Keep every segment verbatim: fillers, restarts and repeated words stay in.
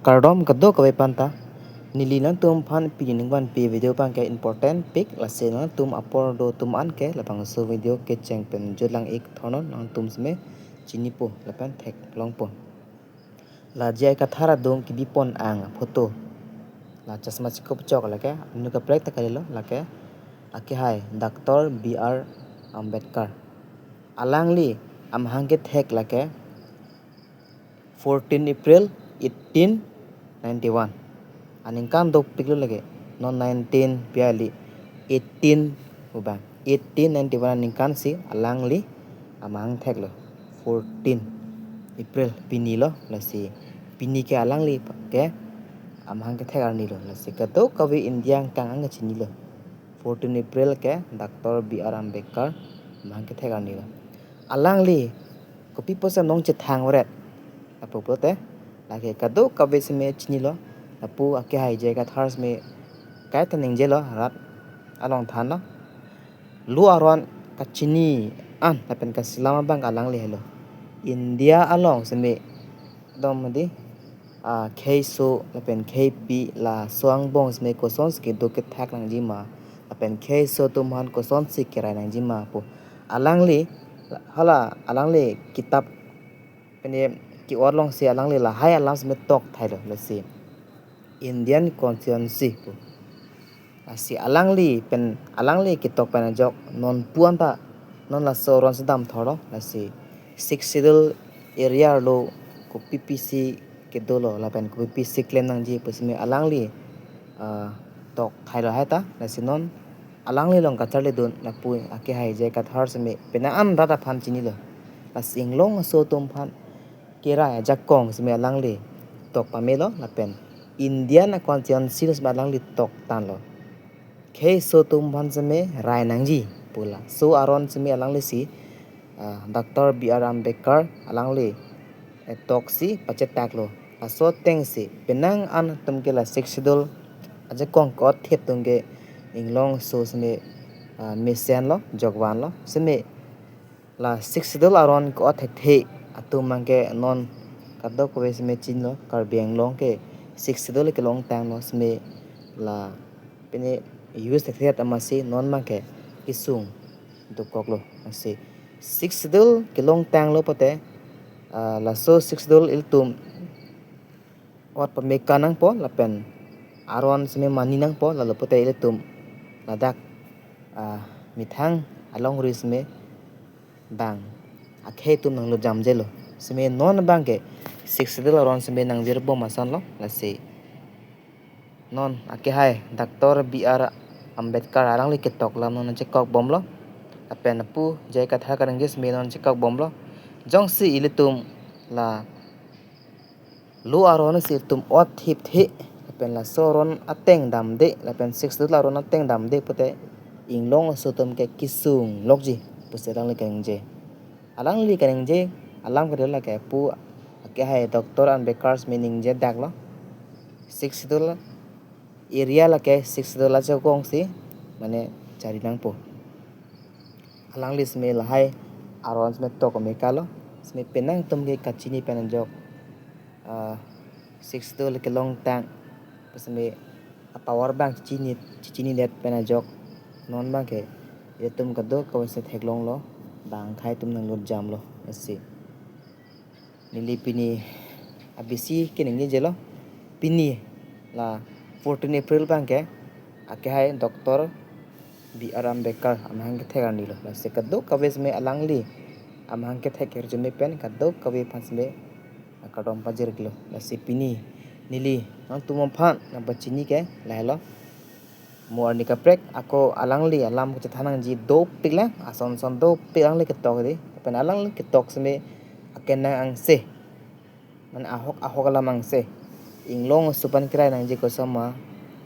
Kardom kadokave aphanta. Neli nangtumphan pini ningvanpi video abangke important pik, lasi nangtum apor do atum anke labangso video kecheng pen jutlang ik thornon, nangtum seme chinipo lapen theklongpo. La J I Kathar adung kebipon ang photo. La chasma chikop chok lake, anu kaprek ta kalilo lake, akehai Doctor B R Ambedkar. Alangli amahang kethek lake fourteen April eighteen ninety-one. Aningkan dopiklo lake, non nineteen piali, eighteen pu abang. Eighteen ninety-one aningkan si alangli amahang theklo. Fourteen April pini lo, lasi pini ke alangli ke amahang kethek arni lo. Lasi kadokave India angkang ang chinilo. Fourteen April ke Doctor B R Ambedkar amahang kethek arni lo. Alangli kopi pusi nong chethang varet apo pulote, lake kadokave seme chinilo, lapu akehai J I Kathar seme kaita ningjelo, rat along thanlo. Lo aron kachini an lapen kaselam abang alangli helo. India along seme dom di, ah, kheiso lapen kheipi laso angbong seme kosonsi kedo kethak nangjima, lapen kheiso atum aphan kosonsi kerai nangjima pu alangli, hala alangli kitap pen ke-ot alongsi alangli lahai alam seme tok thailo, lasi Indian Constituency pu. Lasi alangli pen, alangli ketok pen ajok non puan ta, non laso aron si damthorlo, lasi Sixth Schedule area arlo kopi pisi kedolo lapen kopi pisi klem nangji pu seme alangli, ah, tok thailo hai ta, lasi non alangli along kacharlidun lapu akehai J I Kathar seme penang an rat aphan chinilo. Lasi inglong aso atum aphan kerai ajakong seme alangli tok pamelo lapen Indian a-constituency seme alangli tok tanglo. Kheiso atum aphan seme rai nangji pu laso aron seme alanglisi, ah, Doctor B R Ambedkar alangli, eh, toksi pachetaklo. Laso atengsi penang an atum ke la Sixth Schedule ajakong ke-ot thip atum ke inglong aso seme, ah, mesenlo, jokvanlo. Seme la Sixth Schedule aron ke-ot thekthe atum abangke non kadokave seme chinilo, Karbi Anglong ke Sixth Schedule kelongtanglo, seme la pine use thekthe amatsi non abangke kesung dokoklo. Lasi Sixth Schedule kelongtanglo pote, ah, laso Sixth Schedule ilitum ot pameka nangpo lapen aron seme mani nangpo, lalo pote ilitum ladak, ah, methang alongri seme bang akhei atum nanglut jamjelo. Seme non abangke Sixth Schedule aron seme nangvirbom ason lo, lasi non akehai Doctor B R Ambedkar alangli ketok alam non chekokbomlo. Lapen lapu J I Kathar kaningje seme non chekokbomlo. Jongsi ilitum la lo aron si itum ot thipthe, lapen laso aron ateng damde, lapen Sixth Schedule aron ateng damde pote inglong aso atum ke kesung lokji pusi alangli kaningje. Alangli kaningje alam ke lake pu akehai Doctor Ambedkar seme ningjedaklo. Sixth Schedule area lake Sixth Schedule ajakong si mane chari nangpo. Alangli seme lahai aron seme tok mekalo, seme penang atum ke kachini pen ajok, ah, Sixth Schedule kelongtang pu seme a-power abang chini, chinidet pen ajok non abangke ilitum kadokave si theklonglo, bang akhei atum nanglut jamlo, lasi neli pini abisi kaningjelo. Pini la fourteen April abangke akehai Doctor B R Ambedkar amahang kethek arni lo. Lasi kadokave seme alangli amahang kethek arjume pen kadokave aphan seme kardom pajirlo. Lasi pini neli nangtum aphan nangpachini ke lahelo. Mo arni kaprek ako alangli alam kachethan nangji dopiklang, ason son dopik alangli ketok di. Lapen alangli ketok seme akenang angse, mane ahok ahok alam angse. Inglong aso aphan kerai nangji kosonma,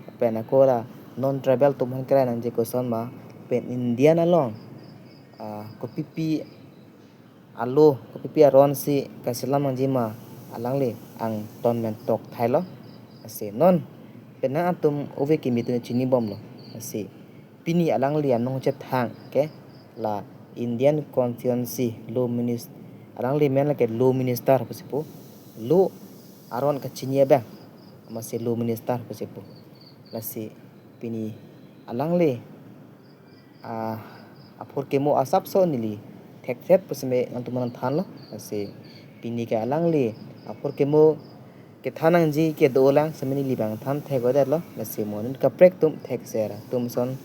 lapen ako la non tribal atum aphan kerai nangji kosonma, pen Indian along, ah, kopipi alo, kopipi aron si kaselam nangjima alangli angton pen tok thailo. Lasi non penang atum ove kimi atum chinibomlo. Lasi pini alangli anong chethang ke la Indian Constituency Law Minis-, alangli amen lake Law Minister pusi pu, lo aron kachini abang masi Law Minister pusi pu. Lasi pini alangli, ah, aphurkimo asapso neli thekthe pusitame nangtum aphan thanlo. Lasi pini ke alangli aphurkimo kethan nangji kedo lang sitame neli abang than thekthedetlo. Lasi mo non kaprek atum thekser atum ason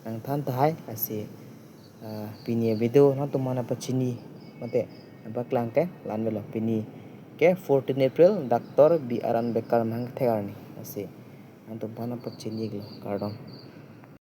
nangthan tahai. Lasi, ah, pini video nangtum aphan nangpachini mate nangpaklang ke la-an avelo. Pini ke fourteen April, Doctor B R Ambedkar amahang kethek arni. Lasi nangtum aphan nangpachini iklo, kardom.